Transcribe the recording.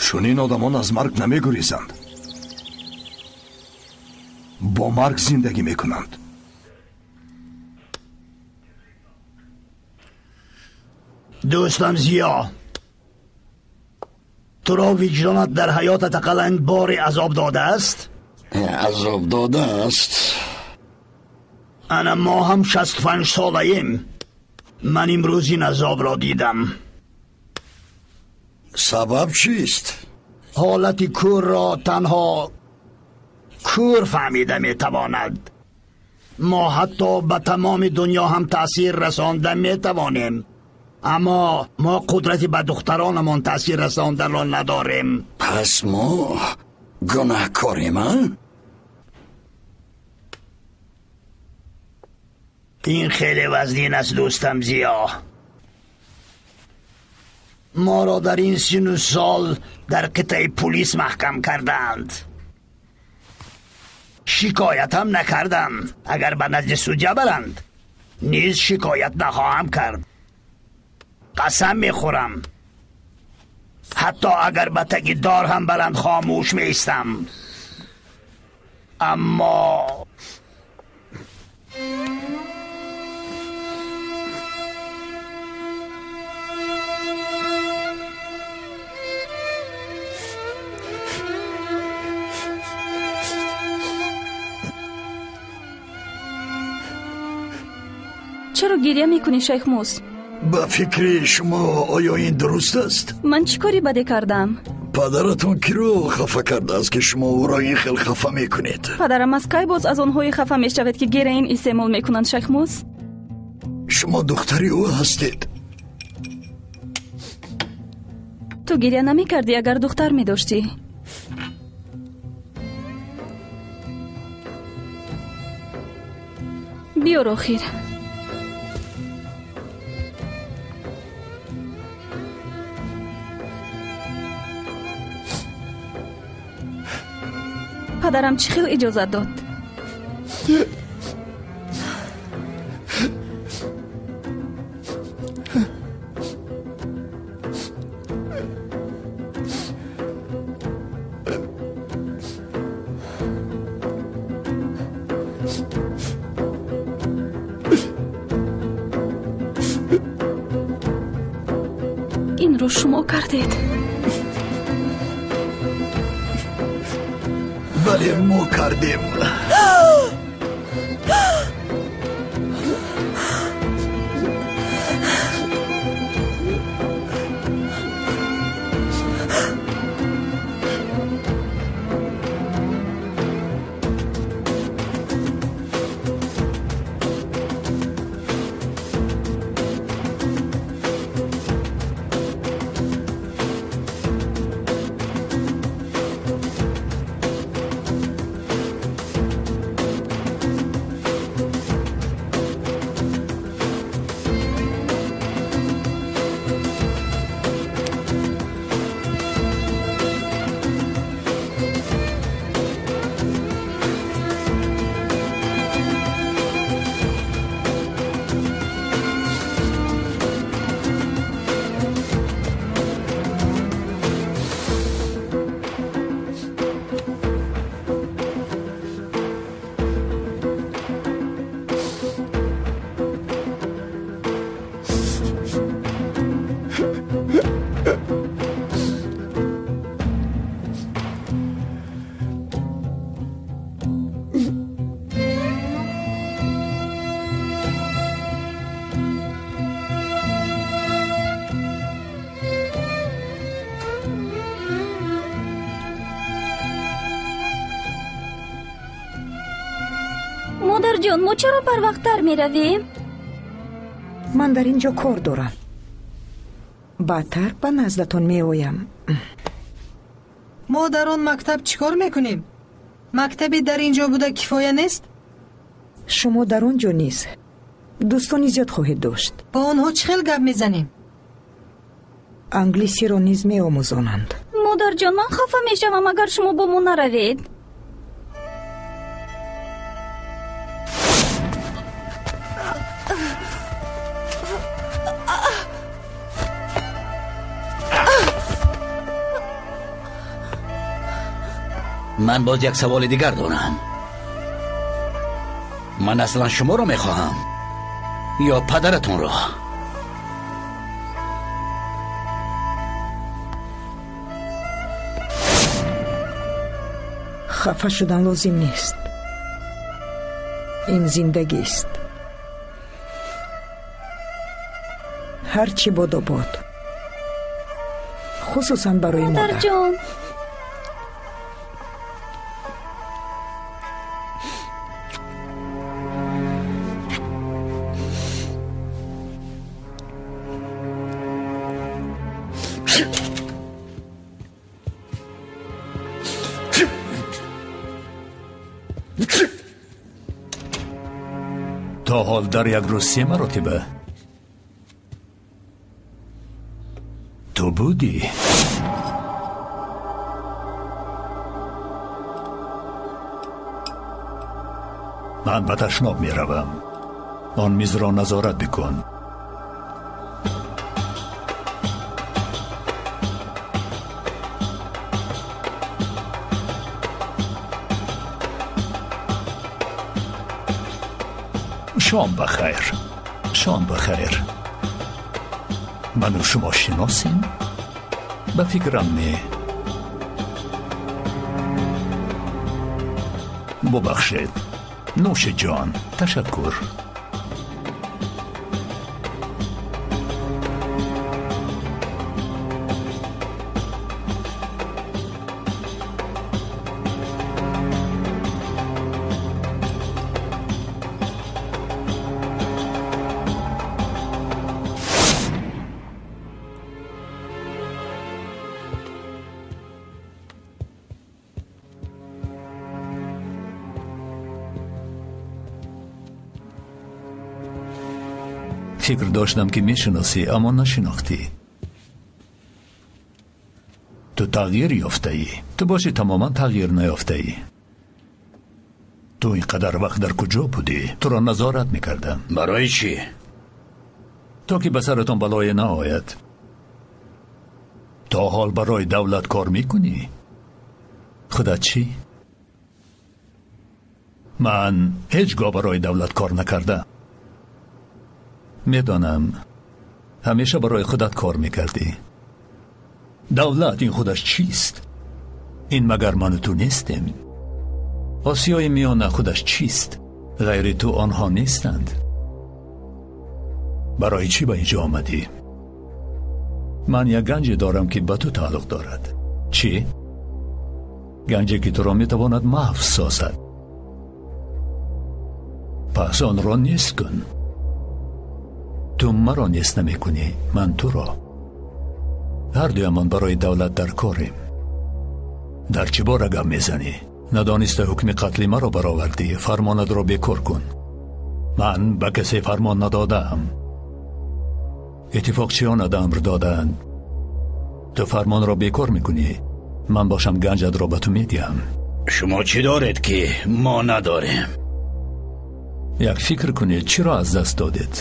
Чунин одамон аз марг намегурезанд, бо марг зиндагӣ мекунанд. Дӯстам Зиё, туро виҷдонат дар ҳаётат ақаллан боре азоб додааст? Азоб додааст. Ана мо ҳам 65 солаем. Ман имрӯз ин азобро дидам. Сабаб чист? Ҳолати кӯрро танҳо кӯр фаҳмида метавонад. Мо ҳатто ба тамоми дунё ҳам таъсир расонда метавонем, аммо мо қудрати ба духтаронамон таъсир расонданро надорем. Пас мо гунаҳкорем, а? Ин хеле вазнин аст, дӯстам Зиё. Моро дар ин сину сол дар қитъаи пулис маҳкам карданд. Шикоятам накардам. Агар ба назди судя баранд, низ шикоят нахоҳам кард. Қасам мехӯрам. Ҳатто агар ба таги дор ҳам баранд, хомӯш меистам. Аммо чаро гиря мекунӣ, Шайхмус? Ба фикри шумо оё ин дуруст аст? Ман чӣ кори баде кардам? Падаратон киро хафа кардааст, ки шумо ӯро ин хел хафа мекунед? Падарам аз кай боз аз онҳое хафа мешавад, ки героин истеъмол мекунанд, Шайхмус? Шумо духтари ӯ ҳастед. Ту гиря намекардӣ, агар духтар медоштӣ. Биёр охир. Падарам чӣ хел иҷозат дод? Инро шумо кардед. Бале, мо кардем. Модарҷон, мо чаро барвақттар меравем? Ман дар ин ҷо кор дорам. Баъдтар ба наздатон меоям. Мо дар он мактаб чӣ кор мекунем? Мактаби дар ин ҷо буда кифоя нест? Шумо дар он ҷо низ дӯстони зиёд хоҳед дошт. Бо онҳо чӣ хел гап мезанем? Англисиро низ меомӯзонанд. Модарҷон, ман хафа мешавам, агар шумо бо мо наравед. Ман боз як саволи дигар дорам. Ман аслан шуморо мехоҳам ё падаратонро? Хафа шудан лозим нест. Ин зиндагист. Ҳар чӣ бодо бод, хусусан барои модар. Модарҷон, то ҳол дар як рӯз се маротиба ту будӣ. Ман ба ташноб меравам. Он мизро назорат бикун. Шом ба хайр. Шом ба хайр. Ману шумо шиносем? Ба фикрам не. Бубахшед. Нӯши ҷон. Ташаккур. Фикр доштам, ки мешиносӣ, аммо нашинохтӣ. Ту тағйир ёфтаӣ. Ту бошӣ тамоман тағйир наёфтаӣ. Ту ин қадар вақт дар куҷо будӣ? Туро назорат мекардам. Барои чӣ? То ки ба саратон балое наояд. То ҳол барои давлат кор мекунӣ? Худат чӣ? Ман ҳеҷ гоҳ барои давлат кор накардам. Медонам, ҳамеша барои худат кор мекардӣ. Давлат ин худаш чист? Ин магар ману ту нестем? Осиёи Миёна худаш чист? Ғайри ту онҳо нестанд. Барои чӣ ба инҷо омадӣ? Ман як ганҷе дорам, ки ба ту тааллуқ дорад. Чӣ? Ганҷе, ки туро метавонад маҳв созад. Пас онро нест кун. Ту маро нест намекунӣ, ман туро. Ҳар дуямон барои давлат дар корем. Дар чӣ бора гап мезанӣ? Надониста ҳукми қатли маро баровардӣ. Фармонатро бекор кун. Ман ба касе фармон надодаам. Иттифоқчиёнат амр додаанд. Ту фармонро бекор мекунӣ, ман бошам ганҷатро ба ту медиҳам. Шумо чӣ доред, ки мо надорем? Як фикр кунед, чиро аз даст додед?